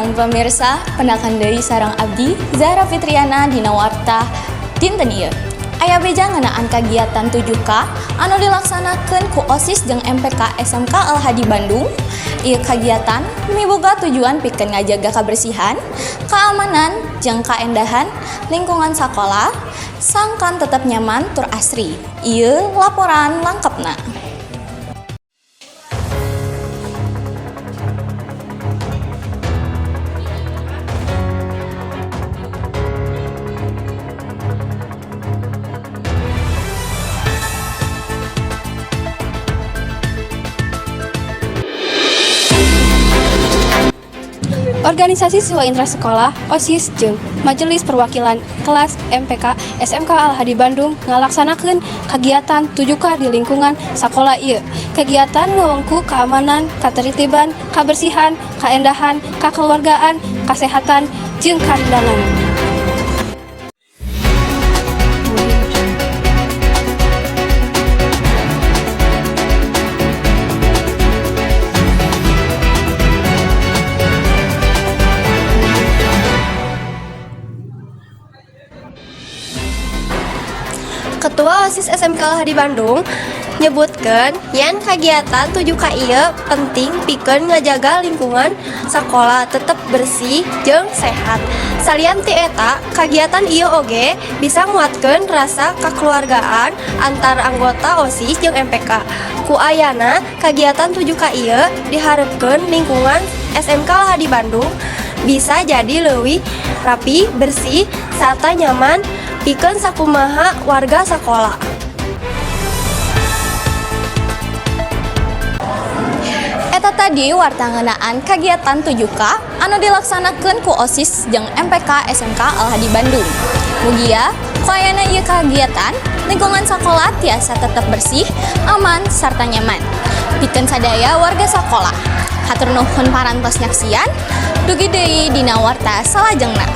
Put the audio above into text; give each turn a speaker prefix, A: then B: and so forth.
A: Salam pemirsa, pendakan deui sareng abdi Zahra Fitriana dina Warta dinten ieu. Aya beja ngeunaan kagiatan 7K anu dilaksanakeun ku OSIS jeung MPK SMK Al Hadi Bandung. Ieu kagiatan miboga tujuan pikeun ngajaga kabersihan, keamanan, jeung kaendahan lingkungan sakola sangkan tetap nyaman tur asri. Ieu laporan lengkapna.
B: Organisasi Siswa Intra Sekolah OSIS jeung Majelis Perwakilan Kelas MPK SMK Al Hadi Bandung ngalaksanakeun kagiatan 7K di lingkungan sakola ieu. Kegiatan ngawengku keamanan, katertiban, kabersihan, kaendahan, kakeluargaan, kasehatan, jeung karindangan.
C: Ketua OSIS SMK Al Hadi Bandung nyebutkeun yen kagiatan 7K ieu penting pikeun ngajaga lingkungan sakola tetep bersih jeung sehat. Salian ti eta, kagiatan ieu oge bisa nguatkeun rasa kakeluargaan antar anggota OSIS jeung MPK. Ku ayana kagiatan 7K ieu diharepkeun lingkungan SMK Al Hadi Bandung bisa jadi leuwih rapi, bersih, sarta nyaman pikeun sakumaha warga sakola.
A: Eta tadi warta ngeunaan kagiatan 7K anu dilaksanakeun ku OSIS jeung MPK SMK Al Hadi Bandung. Mugia ku ayana ieu kagiatan lingkungan sakola tiasa tetep bersih, aman, sarta nyaman pikeun sadaya warga sakola. Hatur nuhun parantos nyaksian, dugi deui dina warta salajengna.